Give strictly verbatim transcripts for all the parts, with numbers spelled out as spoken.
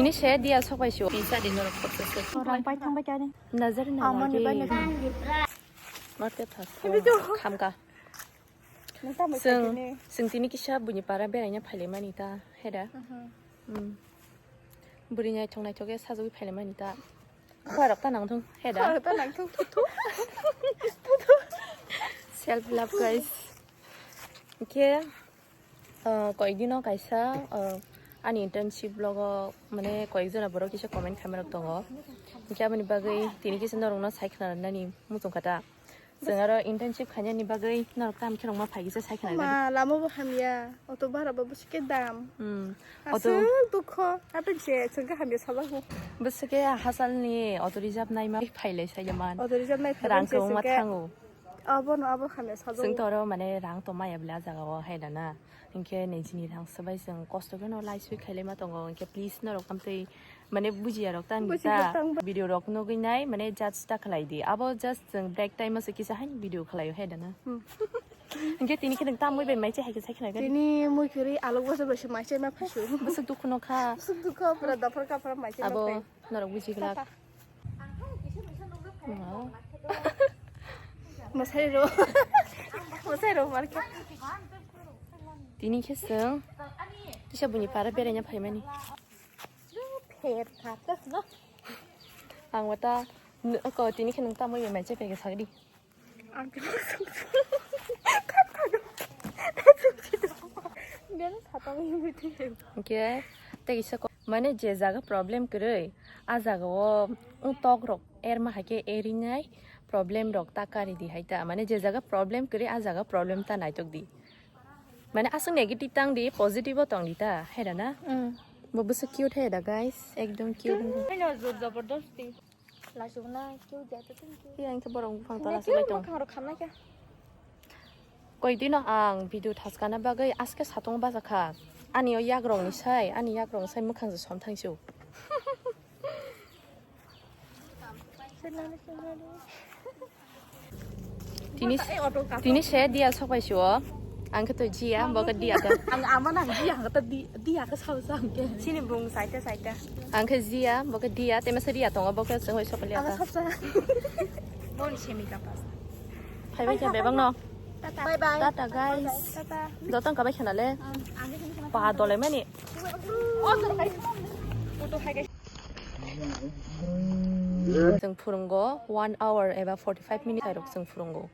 Ini se dia sok pai su. Pisa di norok khorsa se. Orang pai thang pai kani. Nazar na Amoni lagi. Bai na. Mate thas. Ini tuh. Khamka. Nang tamo Seng, kani. Seng tini kisa buini para beraina phaile mani ta, heda. Hmm. Buri naithok naithok ke sajagwi phaile mani ta. Khorok ta nang thung, heda. Khorok ta nang thung. Self love, guys. Oke. Uh, koikdino kaisa, uh, ani internship vlogo mane koikjona borok kisa comment khaima rok tongo. Hingke aboni bagwi tini kisa norokno sai khna nani muchung kha ta. Chwng aro internship khainani bagwi norok tam khe rokma phai kisa sai khna nani. Ma, lama bo hamya, auto bhara bo bwswk khe dam. Hmm. Auto aswk dukho, ato je chwng khe hamya sajago. Bwswk khe hasalni auto reserve naima phai lai sai man. Auto reserve nai phai rang se kwbangma chwng khe thango. Abono abo hamya sajak. Chwng to oro mane rang to maya bwle ah jaga o hai da na. Hinkhe nijini rang swbai chwng kosto kheno laiswi khailai ma tongo. Hinkhe please norok tamtwi mane bujiya rok tang video rok nugwi nai mane judge ta khlai di. Abo just chwng break time o se kisa haino video khlai o hai da na. Hmm. Hinkhe tini khe nwng tamwi bai mai chai hai khe sai khna gani. Tini mui kwrwi alok bwsa bai se mai chai ma phasu. Bwswk dukhu no kha. Bwswk dukhu pura dophor kaphar mai chai ma phai. Abo norok buji glak. Tata. Mwsai rw. Mwsai rw market. Tini khe chwng kisa buini para beraina phaimani. Pher kha ta no. Ang wata ko tini khe nwng tamwi mai chai phai khe sagdi. Ang khe Biyang satang ini. Hingke tei kisa ko mane je jaga problem kwrwi a jaga o wng tok rok erma hai khe erinai problem rok ta kari di hai ta mane je jaga problem kwrwi a jaga problem ta naitok di mane aswk negative tang di positive o tong di ta hai da na. Mm. Bo bwswk cute hai da guys ekdom cute. Hai no jor jabardosti. Laisukna keu jata tong keu. Iya, engke borok buphang tola Keu sulai tong. Mwkhang rok khamnai khe. Koi dino ang video thaskana bagwi aske satong bajakha. Ani o yagrong ni sai, ani yagrong sai mwkhang se som thangsu. Tini, tini se dia sok pai sio. Ang khe to jia, bo khe dia ta. Ang ama nang jia, ang khe to di-, dia khe sao sa ang khe. Sini bung saita saita. Ang khe jia, bo khe dia, te masa dia tongo, bo khe chwng bai sok lia ta. Ang khe sok sa. Bon semi kapas. Phai bai khe bebak no. Tata. Bye bye. Tata, guys. Tata. Jotong kabai khana le. Ang, ang khe sini sama. Pa dole mani. Oh, sorry. Photo hai guys. Chwng phwrwngo one hour eba forty five minutes hai rok chwng phwrwngo.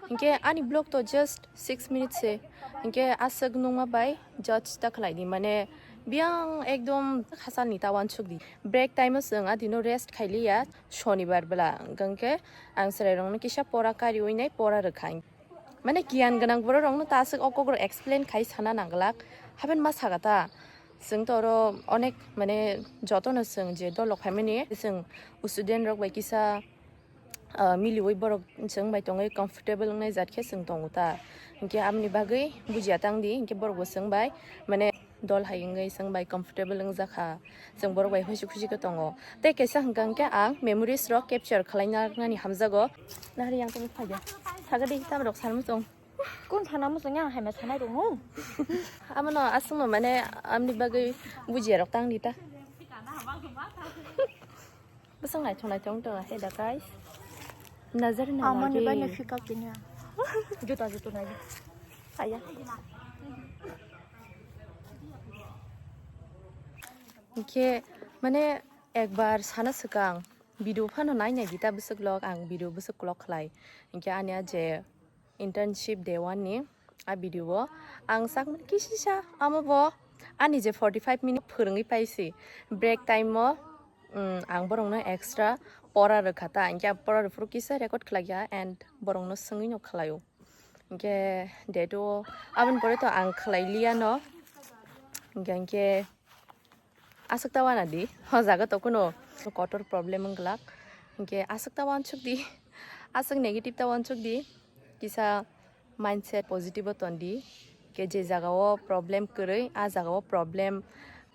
Hinkhe ani vlog to just six minutes se. Hinkhe aswk nungma bai judge ta khlai di, mane biyang ekdom hasalni ta uansuk di. Break time o chwng adino rest khai liya, shonibar bwla. Hinkhe ang chwrairokno kisa pora kariui nai pora rwkha. Mane giyan gwnang borok rokno ta aswk o kok rok explain khai sana nang glak. Haben ma saka ta. Chwng to oro onek mane jotono chwng je dolo khaimani chwng student rok bai kisa ah, miliui borok chwng bai tongwi comfortable wngnai jat khe chwng tongo ta. Hinkhe aboni bagwi bujiya tang di, hinkhe borok bo chwng bai mane dol hai wngwi chwng bai comfortable wngjakha, chwng borok bai husi khusi khe tongo. Tei kaisa hwnkha hinkhe ang memories rok capture khlaina nani hamjago. Nahari yang tongwi phai de. Saga de tam rok sanma chwng. Kun sana muchung yang hai ma sanai rung. Amo no aswk no mane amni bagwi bujiya rok tang di ta. Bwswk naithok naithok wng tongna khe da guys. Nazar na Amoni lagi. Bai no phikak tini ang. Juta juta nai. Aya. Hinkhe mane ekbar sana swkang video phano nai nai di ta bwswk vlog ang video bwswk vlog khlai. Hinkhe ani a je internship day one ni a video o ang sakmani kisisa amo bo ani je forty five minute phwrwngwi paisi break time o, um, ang borokno extra pora rwkha ta, hinkhe pora rwphuru kisa record khlaiya and borokno swngwi no khlaio. Hinkhe date o aboni pore to ang khlai liya no, hinkhe, hinkhe Aswk ta wana di, o jaga to kuno kotor problem wng glak. Hinkhe aswk ta wansuk di, aswk negative ta wansuk di, kisa mindset positive o ton di. Hinkhe je jaga o problem kwrwi, a jaga o problem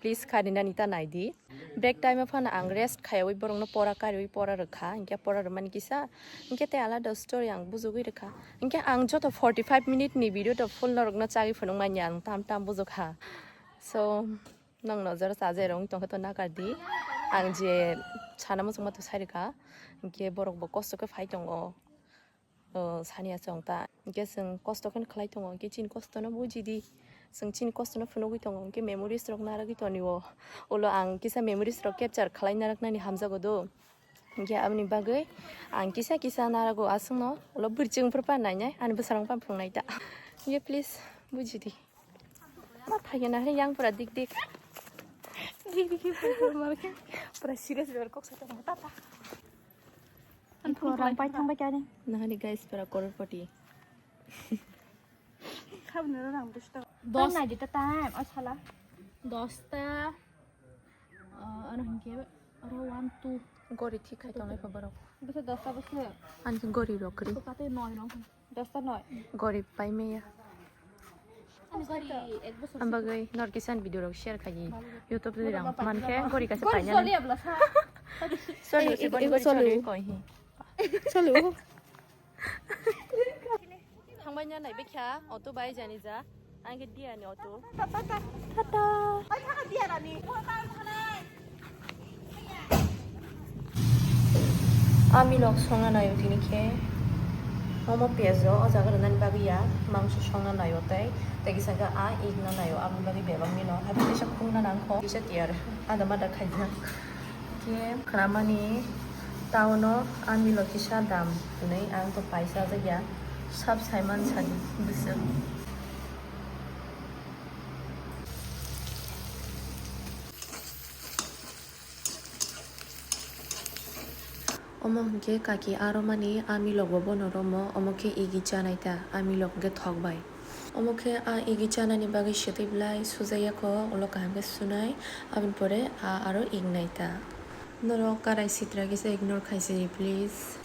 please kharinani ta nai di. Break time o phano ang rest khaiwi borokno pora kariwi pora rwkha, hinkhe pora rwmani kisa, hinkhe tei alada story ang bujugwi rwkha. Hinkhe ang joto forty five minute ni video to full norokno chagwi phunukmani ang tam tam bujukha. So, Nang nojor chajai rong tongkhe to nakar di. Ang je sana muchungma to sai rwkha. Hinkhe borok bo kosto khe phai tongo. O sani aswk ta. Hinkhe chwng kosto khe khlai tongo. Hinkhe chini kosto no buji di. Chwng chini kosto no phunugwi tongo. Hinkhe memories rok narwgwi toni o. Ulo ang kisa memories rok capture khlai narwknani hamjago do. Hinkhe aboni bagwi ang kisa kisa narago aswkno ulo bwrwi chwng phuru pa nainai ani bwsarang pa phunuknai ta. Hinkhe please bujidi. Ma thaiya na yang pura dik dik. Dik dik pura pura mar khe pura serious level kok sa tong ta ta. Ang phone rang pai thang bai kani. Nahani guys pura crorepati. Khabni rang dos ta. Dos. Nai di ta time o sala. Dos ta. Ah, ano hinkhe aro one, two. Gori thik khai tongnai kho borok. Bwswk dosta bwswk. Ani khe gori rok kwrwi. Bwswk kate noi rok. Dosta noi. Gori pai meya. Ani gori ek bosor. Ang bagwi Norkisan video rok share khai YouTube de rang. Man khe gori kaisa paina. Gori joli abla sa. Sorry, sorry, sorry, sorry, koi hi. Sorry. Thangbai na nai bekha auto bai jani ja. Ang khe diya ni auto. Tata. Tata. Oi thaka diya rani. Ami lok songna nayo tini khe. Momo piyaj o jaga rwnani bagwi ya. Mangso songna nayo tei. Tei kisa khe a ik na nayo. Aboni bagwi bebak ni no. Habi kisa khung na nang kho. Kisa tiyar. Ada mada khaijak. Khe khramani town o ani lo kisa dam hwnwi ang to paisa jakya sab saiman sadi bwswk. Omo hwnkhe kaki aro mani a milok bo bono romo, omo khe igi chanai ta, a milok hwnkhe thok bai. Omo khe a igi chanani bagwi swtwi belai sujaya kho, ulo kaham khe sunai, aboni pore a aro ignai ta. Norok karai sitra kisa ignore khai sidi, please.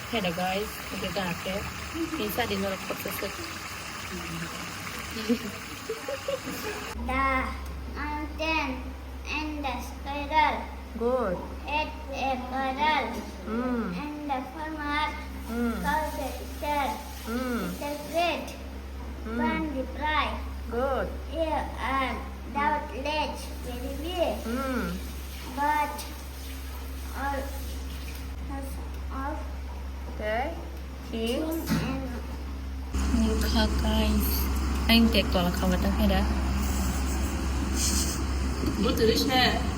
Hello guys, okay, ka ate. Pisa di norok kotsa sek. The mountain and the squirrel. Good. Had a quarrel. Mm. And the farmer Mm. called the teacher. Mm. Teacher said, Mm. "Plant the fry." Good. You are doubtless very big. Mm. But all of Okay. King. King and Murkha guys. Ang tek tola khawa ta khaida. Betul sih.